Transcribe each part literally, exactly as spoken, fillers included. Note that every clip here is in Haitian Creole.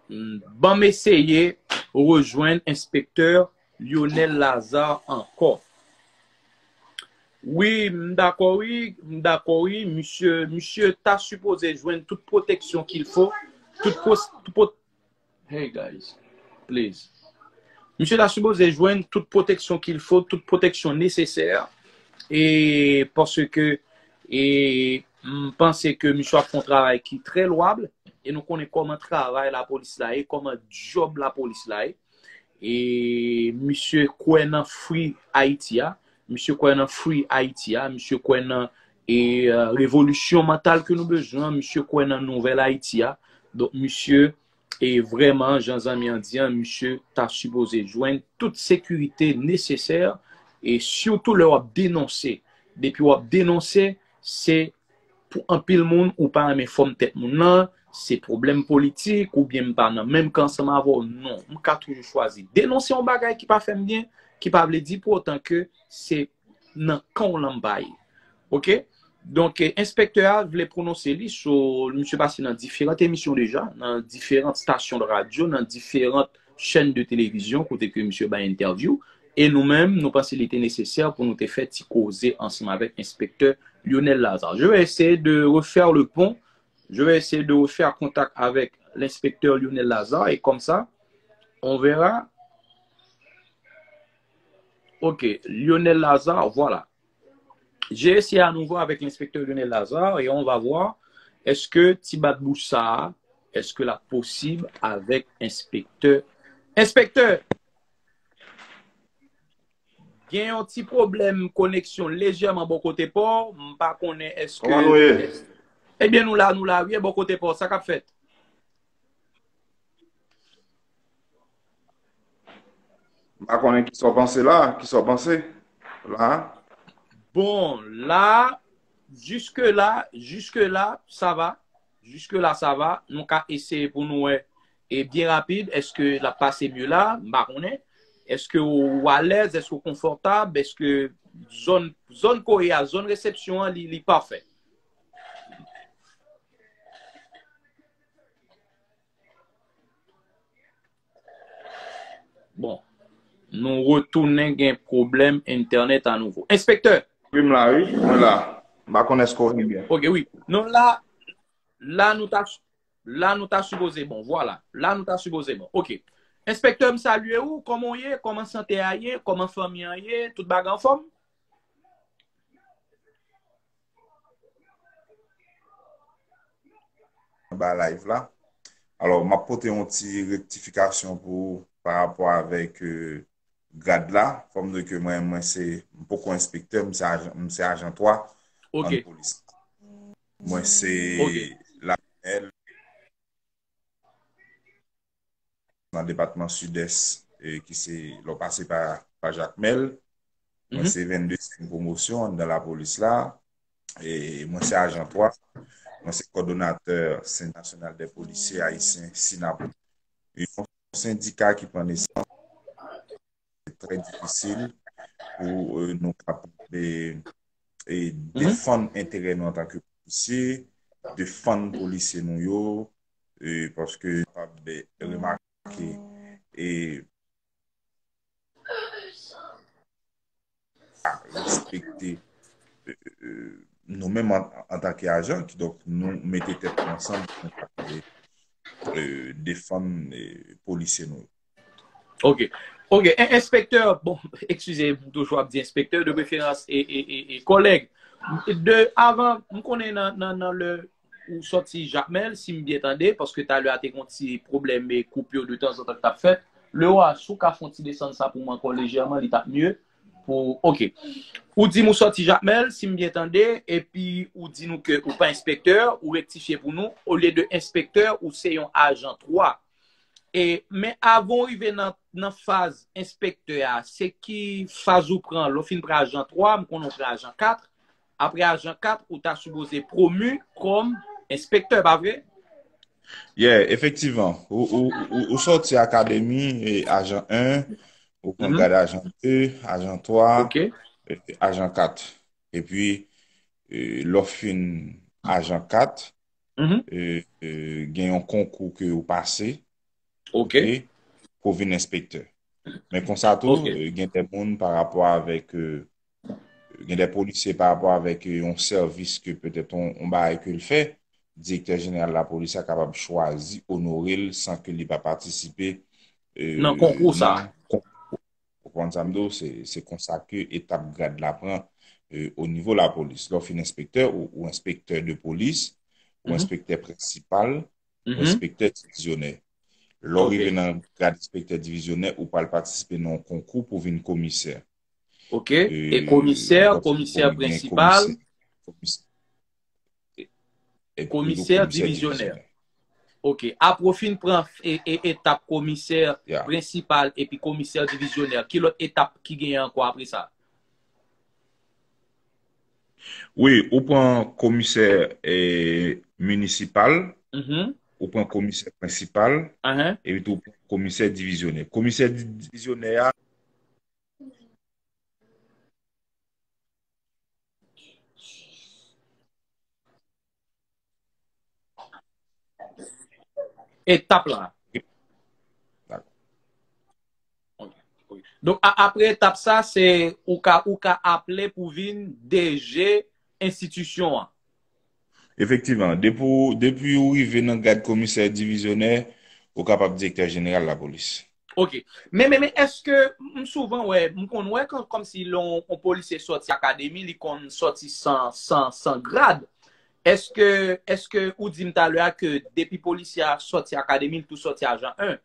Ban m eseye rejwenn enspektè Lionel Lazarre ankò. Wi, m dakò wi, m dakò wi, misye, misye ta sipoze jwenn tout pwoteksyon qu'il faut, tout pwos- tout pwo- Hey guys, please. Misye ta sipoze jwenn tout pwoteksyon qu'il faut, tout pwoteksyon nesesè. E paske e m panse ke misye ap fè yon travay ki trè lwab e nou konnen kòman travay lapolis la ye, kòman djòb lapolis la ye. E misye kwè nan Free Haiti a, misye kwè nan Free Haiti a, misye kwè nan e revolisyon mantal ke nou bezwen, misye kwè nan nouvèl Ayiti a. Donk misye e vrèman, jan zanmi an di an, misye ta sipoze jwenn tout sekirite nesesè, e sitou lè w ap denonse. Depi w ap denonse, se pou anpil moun ou pa renmen fòm tèt moun nan, se pwoblèm politik, oubyen m pa nan menm kan ansanm avè w. Non, m ka toujou chwazi denonse yon bagay ki pa fè m byen, ki pa vle di pou otan ke se nan kan w lan m pa ye. Oke? Donk, enspektè a vle pwononse li sou, misye pase nan diferan emisyon deja, nan diferan stasyon de radyo, nan diferan chèn de televizyon kote ke misye bay entèvyou. E nou menm, nou panse li te nesesè pou nou te fè ti koze ansanm avèk enspektè Lionel Lazarre. Je vais essayer de refaire le pont. Je vais essayer de refaire contact avec l'inspecteur Lionel Lazarre et comme ça, on verra. Ok, Lionel Lazarre, voilà. J'ai essayé à nouveau avec l'inspecteur Lionel Lazarre et on va voir est-ce que ti bat bouch sa, est-ce que la possible avec inspecteur. Inspecteur, gen yon ti pwoblèm koneksyon lejèman bò kote pa w, m pa konnen èske. Kòman nou ye? Ebyen nou la, nou la wi, bò kote pa w, sa k ap fèt? M pa konnen kisa w panse la, kisa w panse la. Bon, la, jiske la, jiske la, sa va. Jiske la, sa va. Nou ka eseye pou nou wè e byen rapid, èske l ap pase mye la? M pa konnen. Èske w alèz? Èske w konfòtab? Èske zòn, zòn kote a, zòn resepsyon an, li, li pafè? Bon, nou retounen gen pwoblèm entènèt anouvo. Enspektè! Wi, m la, wi. Mwen la. M pa konn èske w jwenn byen. Ok, wi. Non, la, la nou ta, la nou ta sipoze bon. Vwala. La nou ta sipoze bon. Ok. Enspektè, m salye ou. Kòman w ye? Kòman sante a ye? Kòman fanmi an ye? Tout bagay anfòm? Anba live la. Alò, m ap pote yon ti rektifikasyon pou ou pa rapò avèk, euh, grad la. Fò m di ke mwen, mwen se, m poko enspektè, m se ajan, m se ajan twa nan polis. Mwen se la nan depatman Sidès, e ki se, lè w pase pa, pa Jakmèl. Mwen se venndezyèm pwomosyon anndan lapolis la. E mwen se ajan twa. Mwen se kòdonatè Centre National des Policiers Haïtiens, SINAPOH. Yon sendika ki pran nesans trè difisil pou, euh, nou kapab, e, e defann enterè nou antanke polisye, defann polisye nou yo, e, paske nou kapab, e, remake, e, respekte, e, e, nou menm an, antanke ajan, kidonk nou mete tèt nou ansanm pou nou kapab, e, defann, e, polisye nou yo. Ok. Ok. En-, enspektè, bon, eskize, m toujou ap di enspektè, de preferans, e, e, e, e kòlèg. De, avan, m konnen nan, nan, nan lè ou sòti Jakmèl, si m byen tande, paske talè a te gon ti pwoblèm, e, koupi de tanzantan k t ap fèt. Lè w a, si w ka fè yon ti desann sa pou mwen ankò lejèman, li t ap mye. Pou, ok. Ou di m ou sòti Jakmèl, si m byen tande, epi ou di nou ke ou pa enspektè, ou rektifye pou nou, olye de enspektè, ou se yon ajan twa. E, men avan w rive nan, nan faz enspektè a, se ki faz ou pran? Lè w fin pran ajan twa, m konnen w pran ajan kat. Apre ajan kat, ou ta sipoze pwomi kòm enspektè, pa vre? Yeah, efektivman. Ou, ou, ou, ou sòti akademi, e, ajan en, ou pran grad ajan de, ajan twa, e, ajan kat. Epi, e, lè w fin ajan kat, e, e, gen yon konkou ke ou pase, Ok. Ok? Pou vin enspektè. Men konsa tou, Ok. eh, gen de moun pa rapò avèk, eh, gen de polisye pa rapò avèk, eh, yon sèvis ke petèt yon, yon bagay ke l fè, direktè jeneral lapolis la kapab chwazi onore l san ke li pa patisipe, eh, Nan konkou sa. nan konkou. Ou konprann sa m di w? Se, se konsa ke etap grad la pran, eh, o nivo lapolis. Lè w fin enspektè, ou, ou enspektè de polis, ou Mhm. enspektè prensipal, ou Mhm. enspektè divizyonè. Lè w Ok. rive nan grad enspektè divizyonè, ou pral patisipe nan yon konkou pou vin komisè. Ok. E Eh, komisè, lòt komisè konkou, gen prensipal, komisè, komisè, epi komisè komisè divizyonè. divizyonè. Ok. Apre w fin pran e, e, etap komisè Yeah. prensipal epi komisè divizyonè, ki lòt etap ki genyen ankò apre sa? Wi, ou pran komisè, eh, minisipal, Mhm. ou pran komisè prensipal, Ahan. epi tou ou pran komisè divizyonè. Komisè di-, divizyonè a, Etap la. Dakò. Ok, ok. Donk, a, apre etap sa, se ou ka, ou ka aple pou vin D G enstitisyon an. Efektivman, depi w, depi w rive nan grad komisè divizyonè, ou kapab direktè jeneral lapolis. Ok. Men, men, men, èske, m souvan wè, m konn wè kòm, kòmsi lè yon, yon polisye sòti akademi, li konn sòti san, san, san grad. Èske, èske ou di m talè a ke depi polisye a sòti akademi, li tou sòti ajan en?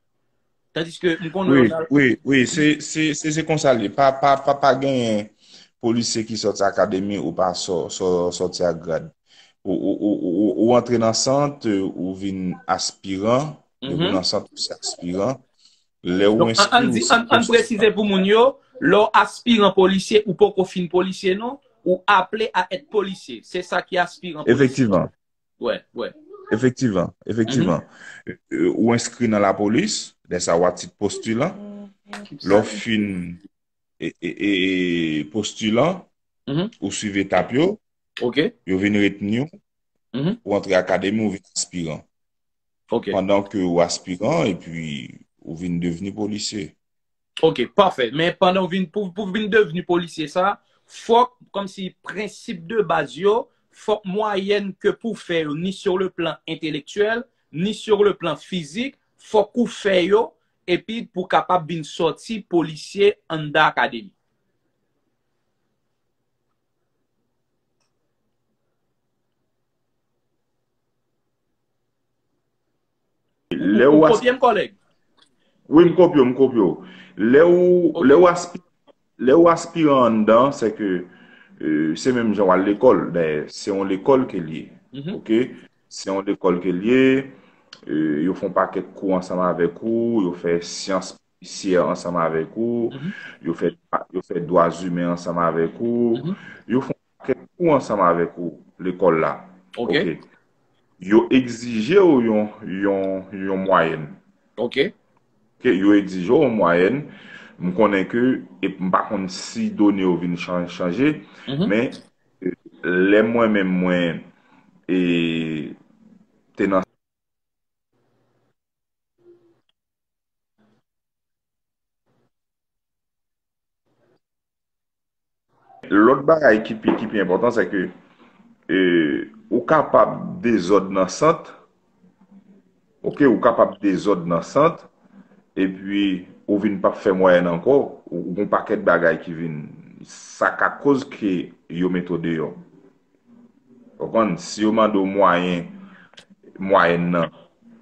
Tandiske m konn wè Wi, nan wi, wi, se, se, se, se konsa l ye. Pa, pa, pa, pa genyen polisye ki sòti akademi ou pa sò-, sò-, sòti ak grad. Ou, ou, ou, ou, ou antre nan sant, ou vin aspiran. Depi w Mhm. nan sant, ou se aspiran. Lè ou Donk, an, enskri, an ou di, se an, an konsa. presize pou moun yo, lè w aspiran polisye, ou poko fin polisye, non? Ou aple a èt polisye. Se sa ki aspiran polisye. Efektivman. Wè, wè. Efektivman, efektivman. Mhm. Eh, ou enskri nan lapolis, lè sa w a tit postilan. Lè w fin e, e, e, e, postilan, Mhm. ou swiv etap yo, Ok. yo vin retni w, Mhm. ou antre akademi, ou vin aspiran. Ok. Pandan ke ou aspiran, epi ou vin devni polisye. Ok, pafè. Men pandan w vin, pou, pou vin devni polisye sa, fòk, kòmsi prensip de baz yo, fòk mwayèn ke pou fè yo, ni sur le plan intellectuel, ni sur le plan physique, fòk ou fè yo, epi pou kapab vin sòti polisye anndan akademi. Lè Ou, ou ou as- kopye m, kòlèg? Wi, m kopye w, m kopye w. Lè ou, Ok. lè ou aspi-, lè ou aspiran anndan, se ke, eh, se menm jan w al lekòl. Dayè, se yon lekòl ke l ye. Mhm. Ok? Se yon lekòl ke l ye. Eh, yo fè yon pakèt kou ansanm avèk ou, yo fè syans polisyè ansanm avèk ou, Mhm. yo fè, yo fè dwa imen ansanm avèk ou, Mhm. yo fè yon pakèt kou ansanm avèk ou, lekòl la. Ok. Ok. Yo egzije w yon, yon, yon mwayèn. Ok. Ok, yo egzije w yon mwayèn. M konnen ke, e m pa konn si done yo vin chan-, chanje, Mhm. men, eh, lè mwen menm mwen, e, te nan Lòt bagay ki pi, ki pi enpòtan, se ke, eh, ou kapab dezòd nan sant, ok, ou kapab dezòd nan sant, epi ou vin p ap fè mwayèn ankò, ou, ou gon pakèt bagay ki vin, sa ka koz ke yo mete w deyò. Ou konprann? Si yo mande w mwayen, mwayèn nan,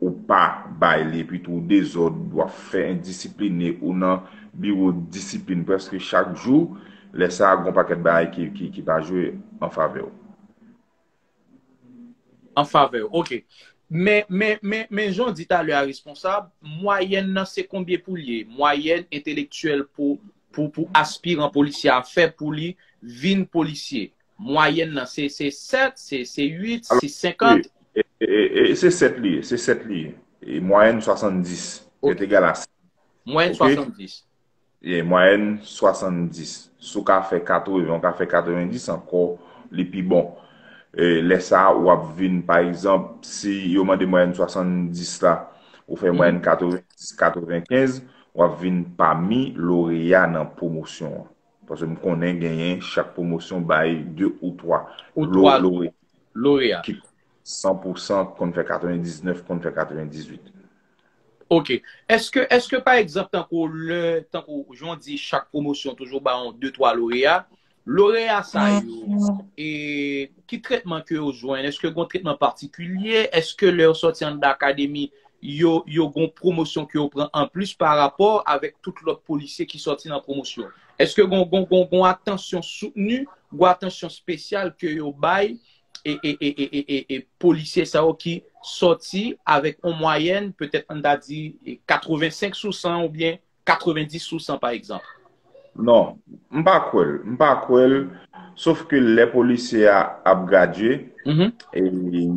ou pa bay li, epi tou ou dezòd, w ap fè endisipline, ou nan biwo disiplin prèske chak jou, lè sa a, gon pakèt bagay ki, ki, ki pa jwe an favè w. An favè w, ok. Men, men, men, men jan w di talè a, responsab, mwayèn nan se konbyen pou l ye? Mwayèn entelektyèl pou, pou, pou aspiran polisye a fè pou li vin polisye. Mwayèn nan, se, se sèt, se, se uit, Alò, se senkant? Wi, e, e, e, e, se sèt li ye, se sèt li ye. E mwayèn swasanndis, Ok. Ki egal a sèt. Mwayèn Ok. swasanndis. Ye, mwayèn swasanndis. Si w ka fè katreven, w ka fè katrevendis ankò, li pi bon. E, lè sa a, w ap vin, pa egzanp, si yo mande mwayèn swasanndis la, ou fè mwayèn katrevenndis, katrevenkenz, w ap vin pami loreya nan pwomosyon an. Paske m konnen genyen chak pwomosyon bay de ou twa Ou twa loreya ki san pousan, konn fè katrevendiznèf, konn fè katrevendizuit. Ok. Èske, èske pa egzanp, tankou lè, tankou jan w di, chak pwomosyon toujou ba yon de twa loreya, loreya sa yo, e ki tretman ke yo jwenn? Èske gen yon tretman patikilye? Èske lè yo sòti anndan akademi, yo, yo gen yon pwomosyon ke yo pran anplis pa rapò avèk tout lòt polisye ki sòti nan pwomosyon? Èske gen, gen, gen, gen atansyon soutni, gen atansyon espesyal ke yo bay e, e, e, e, e, e, e polisye sa yo ki sòti avèk yon mwayèn, petèt ann ta di, e, katrevensenk sou san oubyen katrevendis sou san, pa egzanp? Non, m pa kwè l. M pa kwè l. Sof ke lè polisye a ap gradye, e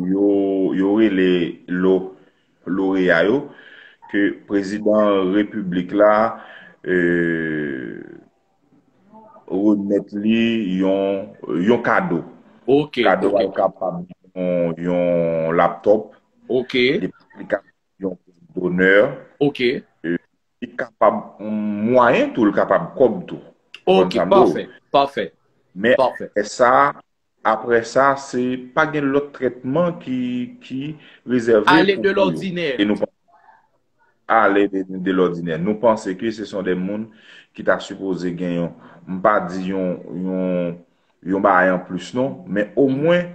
yo, yo rele lo, loreya yo, ke prezidan repiblik la, e, remèt li yon, yon kado. Ok, Kado a ok, kapab yon, yon laptop, ok, li li kapab yon donè, ok. li kapab yon mwayen tou, li kapab kòb tou. Konn Ok, sa m di w. Pafè, pafè, Men pafè. Apre sa, apre sa, se pa gen lòt trètman ki, ki rezève Ale pou, de pou yo. lòdinè. E nou pa ale de, de lòdinè. Nou panse ke se son de moun ki ta sipoze gen yon, m pa di yon, yon, yon bagay an plis non, men omwen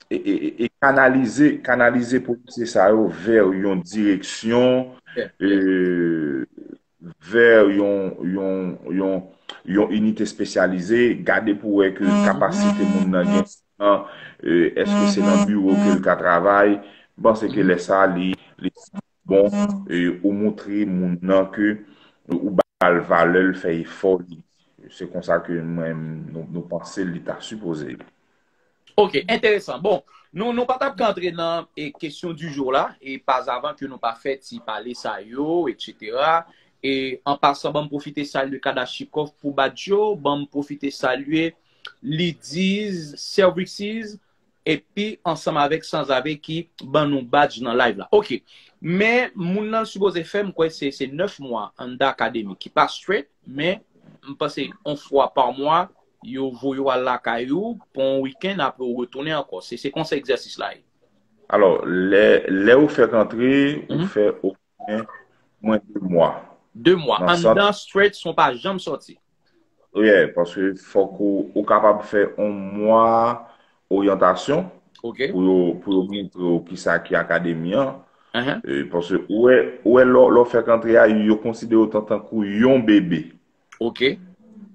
e, e, e, e kanalize, kanalize polisye sa yo vè yon direksyon, Yeah, e, vè yon, yon, yon, yon inite espesyalize, gade pou wè ke kapasite moun nan gen, e, èske se nan biwo ke l ka travay, m panse ke lè sa li, li bon, e, ou montre moun nan ke ou ba l valè, l fè efò li. Se konsa ke mwen, nou, nou panse li ta sipoze. Ok, enteresan. Bon, nou, nou pa t ap ka antre nan e, kesyon di jou la, e pas avan ke nou pa fè ti pale sa yo, etsetera. E an pasan, ban m pwofite salye Kadachikov pou badj yo, ban m pwofite salye Lidiz Services, epi ansanm avèk Sanzave ki ban nou badj nan live la. Ok. Men moun nan sipoze fè, m kwè se, se nèf mwa anndan akademi ki pa straight, men m panse yon fwa pa mwa, yo voye w al lakay ou pou yon wikenn, apre ou retounen ankò. Se, se konsa egzèsis la ye. Alò, lè, lè ou fèk antre, ou fè omwen, omwen de mwa. De mwa. Nan sant. Anndan straight, san w pa janm sòti. Yeah, paske fòk ou, ou kapab fè yon mwa oryantasyon Ok. Pou yo, pou yo montre w kisa ki akademi an. Ahan. E, paske ou wè, ou wè lò, lò fèk antre a, yo konsidere w tan, tankou yon bebe. Ok.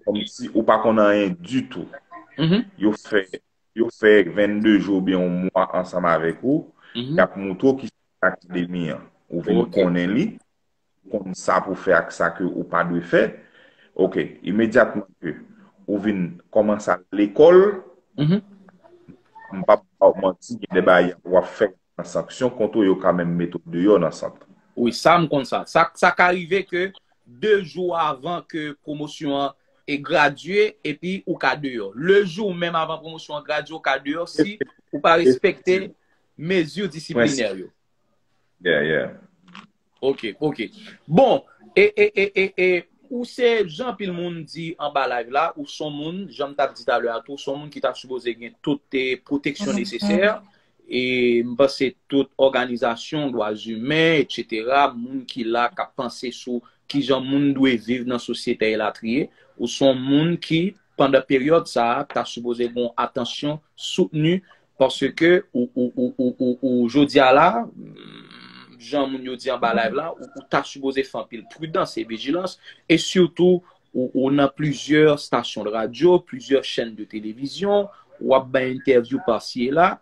Kòmsi ou pa konn anyen ditou. Mhm. Yo fè, yo fè vennde jou oubyen yon mwa ansanm avèk ou. Mhm. Y ap montre w kisa ki akademi an. Ou vin Ok. Konnen li, konn sa pou fè ak sa ke ou pa dwe fè. Ok, imedyatman ke ou vin kòmanse al lekòl, Mhm. m p ap ba w manti, gen de bagay w ap fè nan sanksyon kont ou, yo ka menm mete w deyò nan sant. Wi, sa m konn sa. Sa, sa ka rive ke de jou avan ke pwomosyon an e gradye, epi ou ka deyò. Le jou menm avan pwomosyon an gradye, ou ka deyò si ou pa respekte mezi disiplinè yo. Yeah, yeah. Ok, ok. Bon, e, e, e, e, e, ou se, jan anpil moun di anba live la, ou son moun, jan m t ap di talè a tou, ou son moun ki ta sipoze gen tout, e, pwoteksyon nesesè. E m panse tout òganizasyon, dwa imen, etsetera, moun ki la, k ap panse sou kijan moun dwe viv nan sosyete elatriye, ou son moun ki, pandan peryòd sa a, ta sipoze gen yon atansyon soutni, paske ou, ou, ou, ou, ou, ou jodi a la, jan moun yo di anba live la, ou, ou ta sipoze fè anpil pridans e vijilans, e sitou, ou, ou nan plizyè stasyon de radyo, plizyè chèn de televizyon, w ap bay entèvyou pasi e la.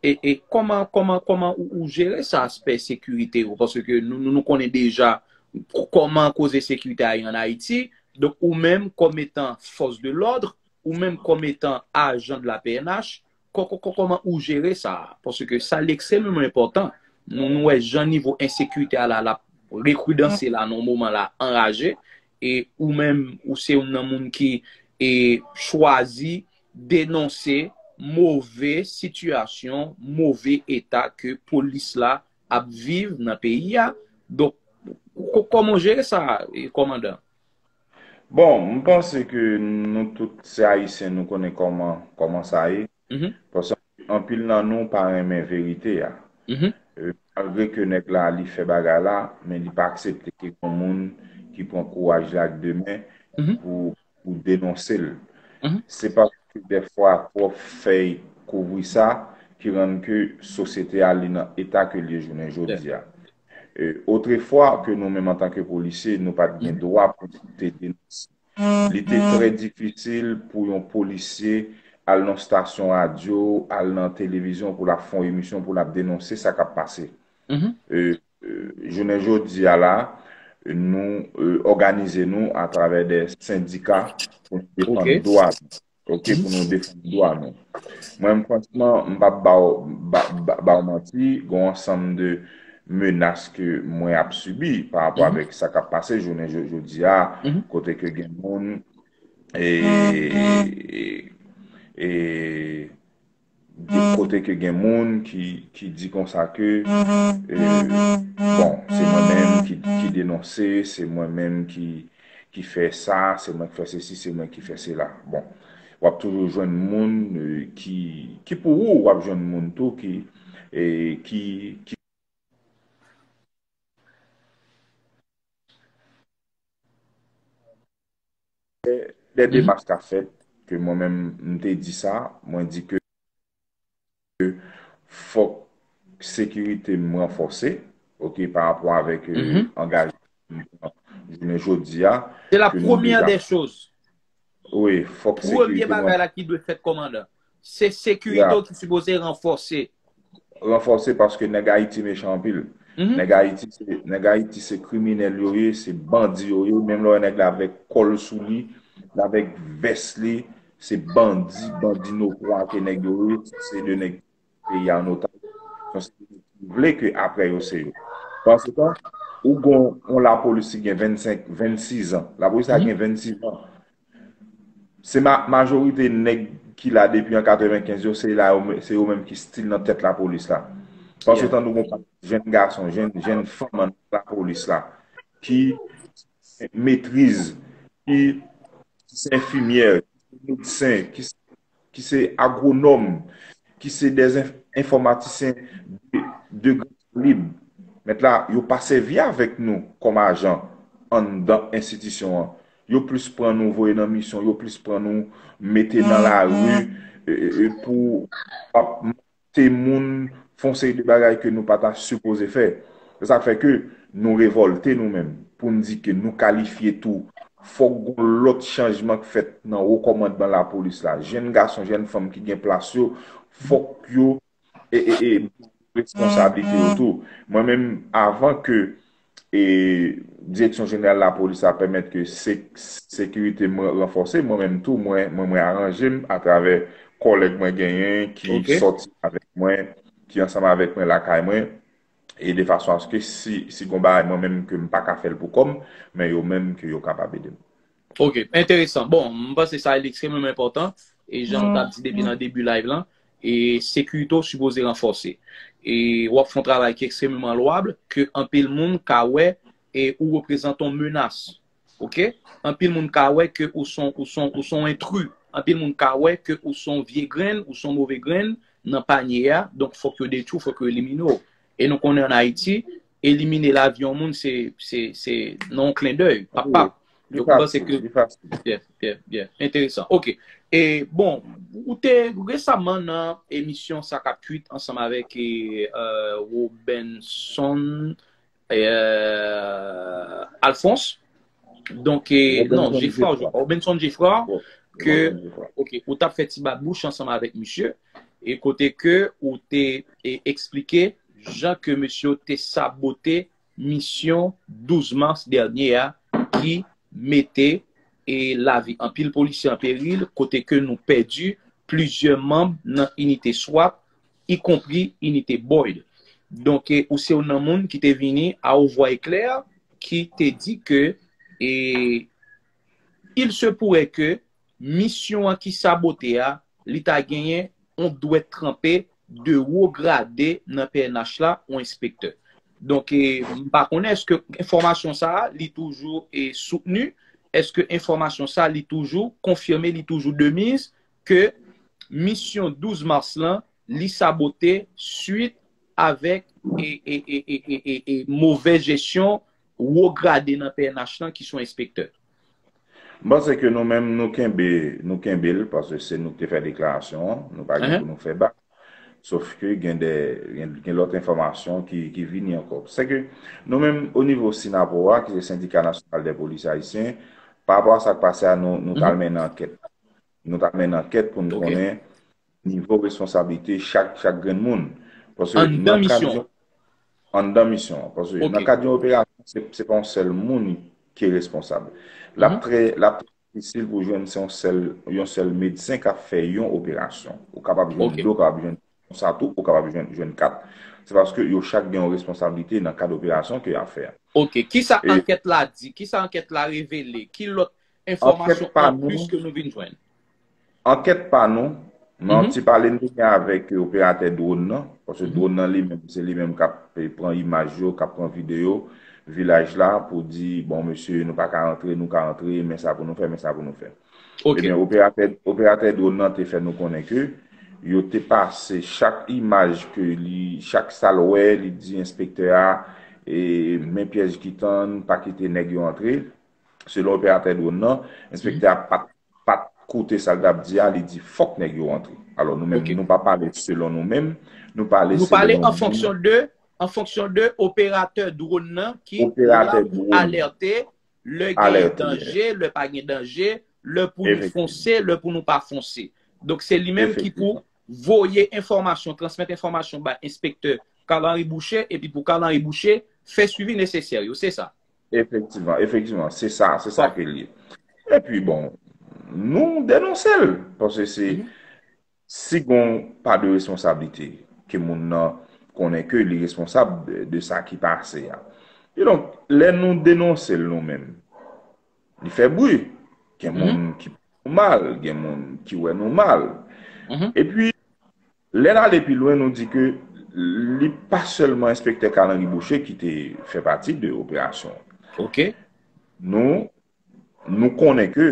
E, e kòman, kòman, kòman ou, ou jere sa, aspè sekirite yo? Paske nou, nou, nou konnen deja k-, kòman koze sekirite a ye ann Ayiti. Donk, ou menm, kòm etan fòs de lòd, ou menm, kòm etan ajan de la P N H, kò-, kò-, kò-, kòman ou jere sa? Paske sa li ekstrèmeman enpòtan. Nou, nou wè jan nivo ensekirite a la, l ap rekridanse la, nan moman la, anraje. E ou menm, ou se youn nan moun ki, e, chwazi denonse move sitiyasyon, move eta ke polis la ap viv nan peyi a. Donk, kòman w jere sa, kòmandan? Bon, m panse ke nou tout se Ayisyen, nou konnen kòman kòman sa ye. Paske anpil nan nou pa renmen verite a. Malgre ke nèg la li fè bagay la, men li pa aksepte ke gen moun ki pran kouraj la ak de men pou pou denonse l. Se paske dèfwa twòp fèy kouvri sa ki rann ke sosyete a li nan eta ke li ye jounen jodi a. Otrefwa ke nou menm antanke polisye, nou pa t gen dwa pou nou te denonse. Li te trè difisil pou yon polisye al nan stasyon radyo, al nan televizyon pou l ap fè yon emisyon, pou l ap denonse sa k ap pase. Jounen jodi a la, nou òganize nou atravè de sendika pou nou defann dwa nou. Ok, pou nou defann dwa nou. Mwen, franchman, m p ap ba w manti, gen yon ansanm de menas ke mwen ap sibi pa rapò avèk sa k ap pase jounen jodi a, kote ke gen moun e kote ke gen moun ki, ki di konsa ke bon, se mwen menm ki, ki denonse, se mwen menm ki, ki fè sa, se mwen ki fè sesi, se mwen ki fè sela. Bon, w ap toujou jwenn moun ki, ki pou ou, w ap jwenn moun tou ki, ki, ki de demach ka fèt, ke mwen menm m te di sa, mwen di ke fòk sekirite m ranfòse, ok, pa rapò avèk angajman m pran jounen jodi a. Se la premyè de choz. Wi, fòk sekirite m. Premye bagay la ki dwe fèt, kòmandan, se sekirite w ki sipoze ranfòse. Ranfòse paske nèg Ayiti mechan anpil. Nèg Ayiti se nèg Ayiti se kriminèl yo ye, se bandi yo ye, menm lè w wè nèg la avèk kòl sou li, l avèk vès li, se bandi, bandi notwa ke nèg yo ye, se de nèg peyi a an otaj. Donk se de nèg ki vle ke apre yo se yo. Pansetan, ou gon yon lapolis ki gen vennsenk, vennsis an. Lapolis la gen vennsis an. Se ma, majorite nèg ki la depi an katrevenkenz yo, se la yo, se yo menm ki still nan tèt lapolis la. Pansetan nou gon pakèt jèn gason, jèn, jèn fanm an lapolis la ki metriz, ki, ki se enfimyè, ki se medsen, ki se, ki se agwonòm, ki se de enfòmatisyen de, de gran kalib. Mèt la, yo pa sèvi avèk nou kòm ajan anndan enstitisyon an. Yo plis pran nou voye nan misyon, yo plis pran nou mete nan lari pou ap te moun fè yon seri de bagay ke nou pa ta sipoze fè. Se sa k fè ke nou revòlte nou menm, pou n di ke nou kalifye tou. Fòk gon lòt chanjman k fèt nan wo kòmandman lapolis la. Jèn gason, jèn fanm ki gen plas yo, fòk yo e, e, e, responsablite yo tou. Mwen menm, avan ke e, Direksyon Jeneral Lapolis la pèmèt ke se, sekirite m ranfòse, mwen menm tou, mwen, mwen, mwen aranje m atravè kòlèg mwen genyen ki sòti avèk mwen, ki ansanm avèk mwen lakay mwen, e de fason aske si, si gon bagay mwen menm ke m pa ka fè l pou kò m, men yo menm ke yo kapab ede m. Ok, enteresan. Bon, m panse sa ekstrèmeman enpòtan. E jan nou t ap di depi nan debi live lan, e sekirite w sipoze ranfòse. E w ap fè yon travay ki ekstrèmeman lwab, ke anpil moun ka wè e ou reprezante yon menas. Ok? Anpil moun ka wè ke ou son, ou son, ou son entri. Anpil moun ka wè ke ou son vye grenn, ou son move grenn nan panye a. Donk, fòk yo detwi w, fòk yo elimine w. E nou konnen ann Ayiti, elimine lavi yon moun, se, se, se nan yon klendèy. Pap, pap. Yo panse ke. Byen, byen, byen. Enteresan. Ok. E, bon, ou te resaman nan emisyon Sa k ap kwit ansanm avèk e, Robenson e, Alphonse. Donk, e, non, Geffrard, Robenson Geffrard, ke, ok, ou t ap fè ti bat bouch ansanm avèk misye, e kote ke ou te e, eksplike jan ke mesye yo te sabote misyon douz mas dènye a ki mete e lavi anpil polisye an peril, kote ke nou pèdi plizyè manm nan inite swap, ikonpri inite Boyd. Donk, e, ou se youn nan moun ki te vini a yon vwa eklè, ki te di ke e, il se pourrait que misyon an ki sabote a, li ta genyen yon dwèt tranpe de wo grade nan P N H la, yon enspektè. Donk, e, m pa konnen èske enfòmasyon sa a, li toujou, e, soutni, èske enfòmasyon sa a, li toujou konfime, li toujou de mise, ke misyon douz mas lan, li sabote swit avèk, e, e, e, e, e, e, e movèz jesyon wo grade nan P N H lan ki sou enspektè. M panse ke nou menm nou kenbe, nou kenbe l, paske se nou ki te fè deklarasyon an, nou pa gen pou nou fè bak. Sof ke gen de, gen, gen lòt enfòmasyon ki, ki vini ankò. Se ke nou menm, o nivo Synapoha, ki se Sendika Nasyonal dè Polisye Ayisyen, pa rapò a sa k pase a, nou, nou t al mennen ankèt. Nou t al mennen ankèt pou n konnen nivo responsablite chak, chak grenn moun. Paske anndan misyon an. Anndan misyon an. Paske nan kad yon operasyon, se, se pa yon sèl moun ki responsab. L ap trè, l ap trè difisil pou jwenn se yon sèl, yon sèl medsen k ap fè yon operasyon. Ou kapab jwenn de, ou kapab jwenn konsa tou, ou kapab jwenn, jwenn kat. Se paske yo chak gen yon responsablite nan kad operasyon ke y ap fè a. Ok. Kisa ankèt la di? Kisa ankèt la revele? Ki lòt enfòmasyon anplis ke nou vin jwenn? Ankèt pa nou, men yon ti pale m te gen avèk operatè dwòn nan, paske dwòn nan li menm, se li menm k ap pran imaj yo, k ap pran videyo vilaj la pou di, bon, mesye, nou pa ka rantre, nou ka rantre, men sa pou nou fè, men sa pou nou fè. Ebyen, operatè, operatè dwòn nan te fè nou konnen ke yo te pase chak imaj ke li, chak sa l wè, li di enspektè a, e, men pyèj ki tann, pa kite nèg yo antre. Selon operatè dwòn nan, enspektè a pa t, pa t koute sa l t ap di a, li di fòk nèg yo antre. Alò, nou menm, nou pa pale selon nou menm, nou pale selon moun. Nou pale an fonksyon de, an fonksyon de operatè dwòn nan ki la pou alète lè gen danje, lè pa gen danje, lè pou nou fonse, lè pou nou pa fonse. Donk, se li menm ki pou voye enfòmasyon, transmèt enfòmasyon bay enspektè Carl Henry Boucher, epi pou Carl Henry Boucher fè swivi nesesè yo, se sa. Efektivman, efektivman, se sa, se sa ke l ye. Epi, bon, nou denonse l, paske se, si gon pa de responsablite, ke moun nan konnen ke li responsab de, de sa ki pase a. E donk, lè nou denonse l nou menm, li fè bri. Gen moun ki wè nou mal, gen moun ki wè nou mal. Epi, lè n ale pi lwen, nou di ke li pa sèlman enspektè Carl Henry Boucher ki te fè pati de operasyon. Ok. Nou, nou konnen ke,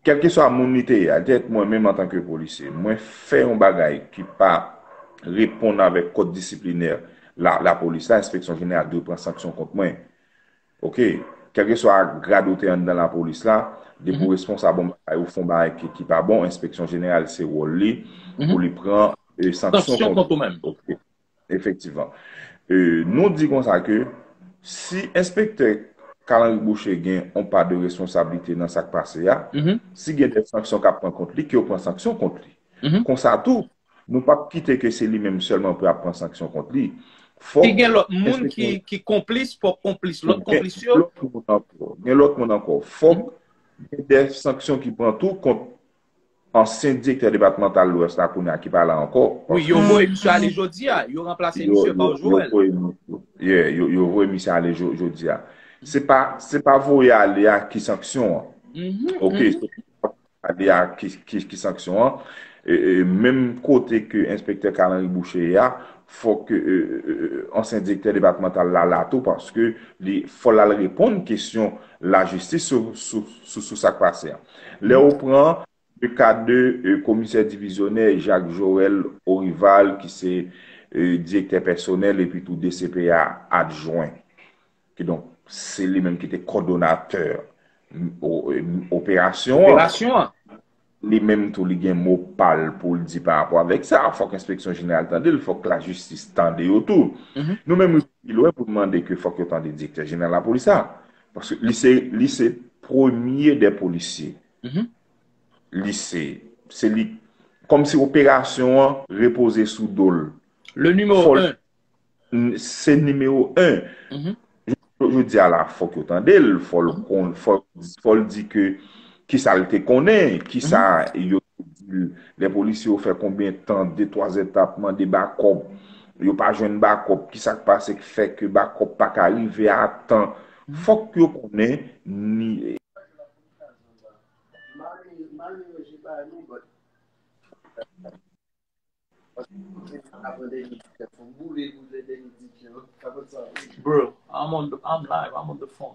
kèlkeswa moun li te ye a, li te mwen menm antanke polisye, mwen fè yon bagay ki pa reponn avèk kòd disiplinè la, lapolis la, enspeksyon jeneral dwe pran sanksyon kont mwen. Ok. Kèlkeswa grad ou te anndan lapolis la, depi w responsab yon bagay, ou fè yon bagay ki, ki pa bon, enspeksyon jeneral se wòl li pou li pran, e, sanksyon kont ou. Ok. Efektivman. E, nou di konsa ke si enspektè Carl Henry Boucher gen yon pa de responsablite nan sa k pase a, si gen de sanksyon k ap pran kont li, ke yo pran sanksyon kont li. Konsa tou, nou p ap kite ke se li menm sèlman pou y ap pran sanksyon kont li. Fòk Si gen lòt moun ki, ki konplis, fòk konplis, lòt konplis yo. Gen lòt moun ankò. Gen lòt moun ankò. Fòk gen de sanksyon ki pran tou kont ansyen direktè depatmantal Lwès la kounye a ki pa la ankò. Wi, yo voye misye ale jodi a. Yo ranplase misye pa Joel. Yo voye misye ale jodi a. Se pa, se pa voye ale a ki sanksyon an. Ok, se pa voye ale a ki, ki, ki sanksyon an. E, e, menm kote ke enspektè Carl Henry Boucher ye a, fòk, e, e, e, ansyen direktè depatmantal la la tou, paske li, fò l al reponn kesyon lajistis sou, sou, sou, sou sa k pase a. Lè ou pran le ka de, e, komisè divizyonè Jacques Joël Orival, ki se, e, direktè pèsonèl epi tou D C P A adjwen. Kidonk, se li menm ki te kòdonatè operasyon an. Li menm tou, li gen mo pa l pou l di pa rapò avèk sa. Fòk enspeksyon jeneral tande l, fòk lajistis tande yo tou. Nou menm, nou pi lwen pou n mande ke fòk yo tande direktè jeneral lapolis la. Paske li se, li se premye dè polisye. Li se, se li, kòmsi operasyon an repoze sou do l. Le nimewo en. Se nimewo en. Jodi a la, fòk yo tande l, fò l kon, fò, fò l di ke kisa l te konnen, kisa yo te di l, lè polisye yo fè konbyen tan, de twa zè t ap mande bakòp, yo pa jwenn bakòp, kisa k pase k fè ke bakòp pa ka rive a tan. Fòk yo konnen ni Bro, I'm on the, I'm live, I'm on the phone.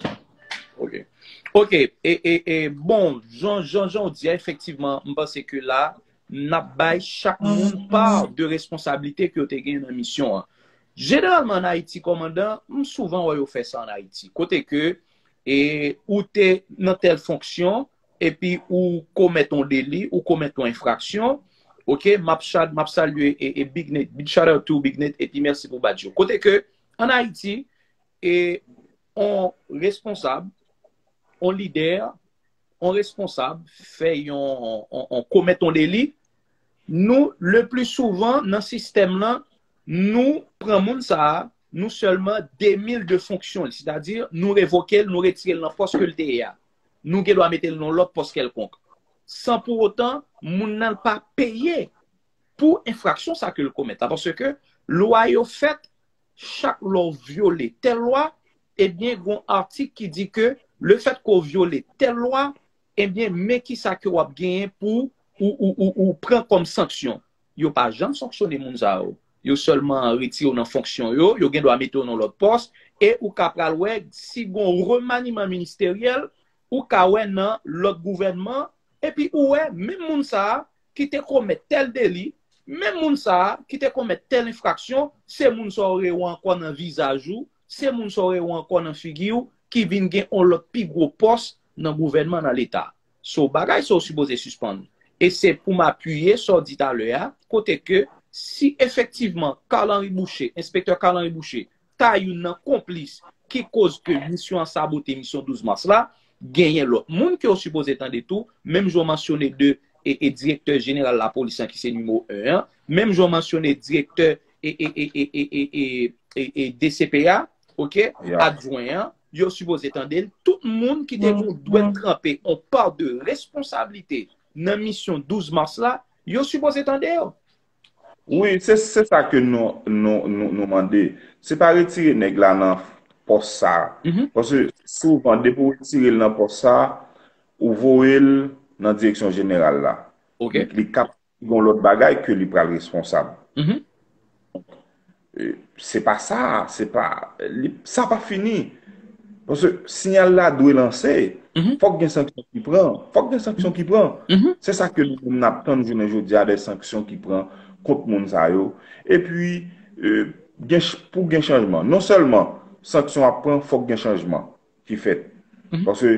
Ok. Ok, e, e, e, bon, jan, jan, jan w di a, efektivman, m panse ke la, n ap bay chak moun pa de responsablite ke yo te gen nan misyon an. Jeneralman, an Ayiti, kòmandan, m souvan wè yo fè sa an Ayiti. Kote ke, e, ou te nan tèl fonksyon, epi ou komèt yon deli, ou komèt yon enfraksyon, ok, m ap, m ap salye e, e Big Nate, big shout out to Big Nate, epi mèsi pou badj yo. Kote ke, an Ayiti, e, on responsab, on lidè, on responsab fè yon, on, on komèt yon deli, nou, le pli souvan, nan sistèm lan, nou pran moun sa a, nou sèlman demil de fonksyon l, sètadi nou revoke l, nou retire l nan pòs ke l te ye a. Nou gen dwa mete l nan lòt pòs kèlkonk. San pou otan, moun nan pa peye pou enfraksyon sa ke l komèt la. Paske lwa yo fèt, chak lè w vyole tèl lwa, ebyen, gen yon atik ki di ke le fèt ke w vyole tèl lwa, ebyen, men kisa ke w ap genyen pou ou, ou, ou, ou pran kòm sanksyon. Yo pa janm sanksyone moun sa yo. Yo sèlman retire w nan fonksyon yo, yo gen dwa mete w nan lòt pòs, e ou ka pral wè si gon remaniman ministeryèl, ou ka wè nan lòt gouvènman, epi ou wè menm moun sa a ki te komèt tèl deli, menm moun sa a ki te komèt tèl enfraksyon, se moun sa w rewè ankò nan vizaj ou, se moun sa w rewè ankò nan figi w, ki vin gen on lòt pi gwo pòs nan gouvènman, nan Leta. So, bagay sa yo sipoze sispann. E se pou m apiye sa w di talè a, kote ke si efektivman Carl Henry Boucher, enspektè Carl Henry Boucher, ta youn nan konplis ki koz ke misyon an sabote misyon douz mas la, genyen lòt moun ke yo sipoze tande tou, menm jan w mansyone de e, e direktè jeneral lapolis lan ki se nimewo en an, menm jan w mansyone direktè e, e, e, e, e, e, e, e, e D C P A, ok, adjwen an, yo sipoze tande l. Tout moun ki te gon dwèt tranpe on pa de responsablite nan misyon douz mas la, yo sipoze tande yo. Wi, se se sa ke nou, nou, nou, nou mande. Se pa retire nèg la nan pòs sa a. Paske souvan, depi w retire l nan pòs sa a, ou voye l nan direksyon jeneral la. Li, li kap gen yon lòt bagay ke li pral responsab. Se pa sa, se pa, li, sa pa fini. Paske siyal la dwe lanse. Fòk gen sanksyon ki pran. Fòk gen sanksyon ki pran. Se sa ke nou menm n ap tann jounen jodi a, de sanksyon ki pran kont moun sa yo. Epi, gen, pou gen chanjman. Non sèlman sanksyon ap pran, fòk gen chanjman ki fèt. Paske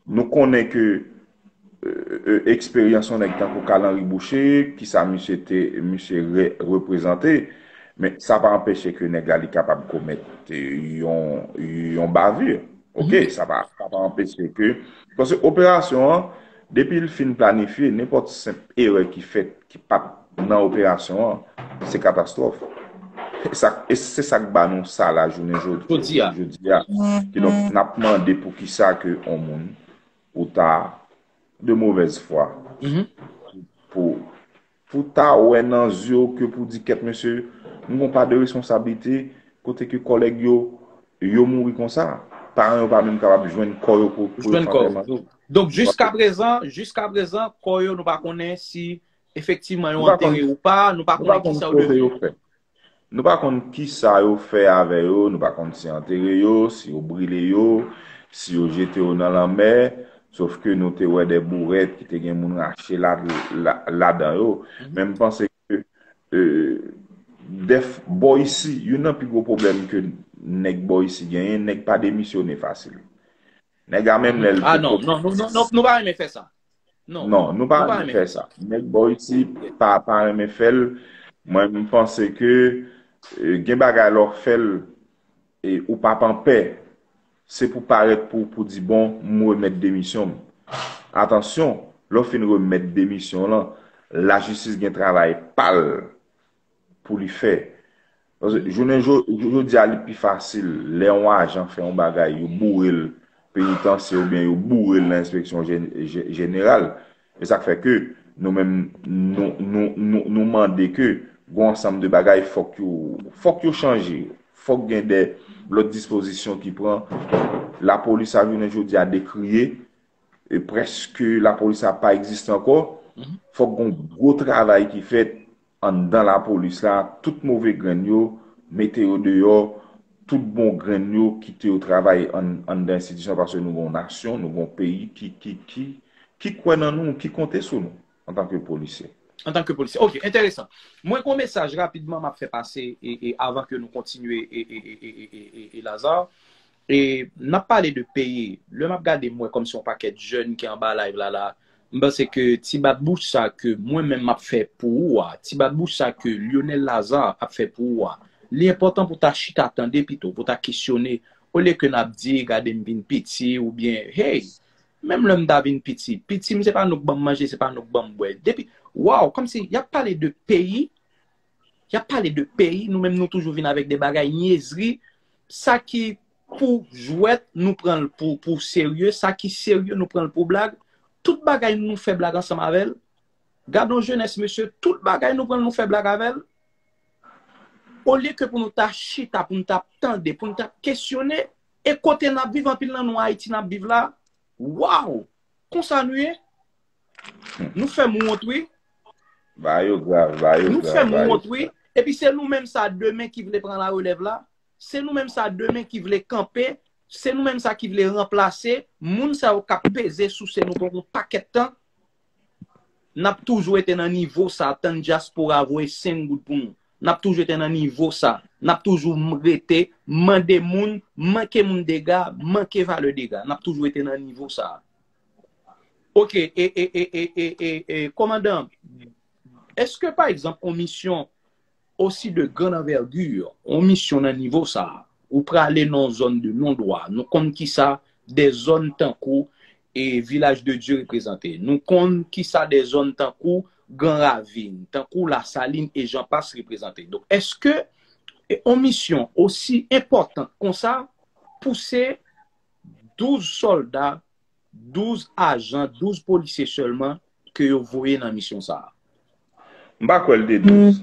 nou konnen ke eksperyans yon nèg tankou Carl Henry Boucher, kisa misye te, misye re, reprezante, men sa pa anpeche ke nèg la li kapab komèt yon, yon bavi. Ok, sa pa, sa pa anpeche ke, paske operasyon an, depi l fin planifye, nenpòt senp erè ki fèt, ki pa t nan operasyon an, se katastwòf. E sa, e se sa k ba nou sa la jounen jodi a. Kidonk, n ap mande poukisa ke yon moun ou ta de mauvaise foi. Pou, pou ta wè nan zye w ke pou di kèt mesye, m gon pa de responsablite kote ke kòlèg yo, yo mouri konsa. Paran yo pa menm kapab jwenn kò yo pou, pou yo fè antèman yo. Donk, jiskaprezan, jiskaprezan, kò yo nou pa konnen si efektivman yo antere ou pa, nou pa konnen kisa yo devyen. Nou pa konn kisa yo fè avè yo, nou pa konn si antere yo, si yo brile yo, si yo jete yo nan lanmè, sof ke nou te wè de bourèt ki te gen moun rache la, la, ladan yo. Men m panse ke dèf bò isi, youn nan pi gwo pwoblèm ke nèg bò isi genyen, nèg pa demisyone fasil. Nèg a menm lè l te... Ah non, non, non, non, non, nou pa renmen fè sa. Non, nou pa renmen fè sa. Nèg bò isi pa, pa renmen fè l. Mwen, m panse ke gen bagay lè w fè l, ou p ap an pè. Se pou parèt pou, pou di, bon, m remèt demisyon m. Atansyon, lè w fin remèt demisyon w lan, lajistis gen travay pa l pou li fè. Paske jounen jodi a, li pi fasil lè yon ajan fè yon bagay, yo boure l penitansye oubyen yo boure l nan enspeksyon jeneral. E sa k fè ke nou menm, nou, nou, nou, nou mande ke gon ansanm de bagay fòk yo, fòk yo chanje. Fòk gen de lòt dispozisyon ki pran. Lapolis a jounen jodi a dekriye. E prèske lapolis la pa egziste ankò. Fòk gon gwo travay ki fèt anndan lapolis la, tout move grenn yo, mete yo deyò, tout bon grenn yo, kite yo travay ann, anndan enstitisyon, paske nou gon nasyon, nou gon peyi ki, ki, ki, ki kwè nan nou, ki konte sou nou antanke polisye. Antanke polisye. Ok, enteresan. Mwen gon mesaj rapidman m ap fè pase e, e avan ke nou kontinye e, e, e, e, e, e, e Lazarre. E n ap pale de peyi. Lè m ap gade, m wè kòmsi yon pakèt jèn ki anba live la la. M panse ke ti bat bouch sa ke mwen menm m ap fè pou ou a, ti bat bouch sa ke Lionel Lazarre ap fè pou ou a, li enpòtan pou ta chita tande pito, pou ta kesyone, olye ke n ap di, gade m vin piti, oubyen, hey, menm lè m ta vin piti, piti m se pa nou k ban m manje, se pa nou k ban m bwè. Depi, waw, kòmsi y ap pale de peyi, y ap pale de peyi, nou menm nou toujou vin avèk de bagay nyezri, sa ki pou jwèt, nou pran l pou, pou serye, sa ki serye, nou pran l pou blag. Tout bagay nou fè blag ansanm avè l. Gad yon jenès, mesye, tout bagay nou pran l, nou fè blag avè l. Olye ke pou nou ta chita, pou nou ta tande, pou nou ta kesyone, e kote n ap viv, anpil nan nou Ayiti n ap viv la, waw, konsa nou ye? Nou fè m wont, wi. Ba yo grav, ba yo Nou fè grav, m ba yo wont, wi. Epi se nou menm sa demen ki vle pran larelèv la. Se nou menm sa demen ki vle kanpe. Se nou menm sa ki vle ranplase moun sa yo k ap peze souse nou pou yon pakèt tan. N ap toujou rete nan nivo sa, tann dyaspora voye senk goud pou nou. N ap toujou rete nan nivo sa. N ap toujou m- rete mande moun, manke moun dega, manke valè dega. N ap toujou rete nan nivo sa. Ok, e, e, e, e, e, e, e, kòmandan, èske, pa egzanp, yon misyon osi de grande envergure, yon misyon nan nivo sa, ou prale nan yon zòn de non dwa, nou konn kisa de zòn tankou e Vilaj de Dye reprezante, nou konn kisa de zòn tankou Gran Ravin, tankou Lasalin e jan pas reprezante. Donk, èske e, yon misyon osi enpòtan konsa pouse douz sòlda, douz ajan, douz polisye sèlman ke yo voye nan misyon sa a? M pa kwè l te douz.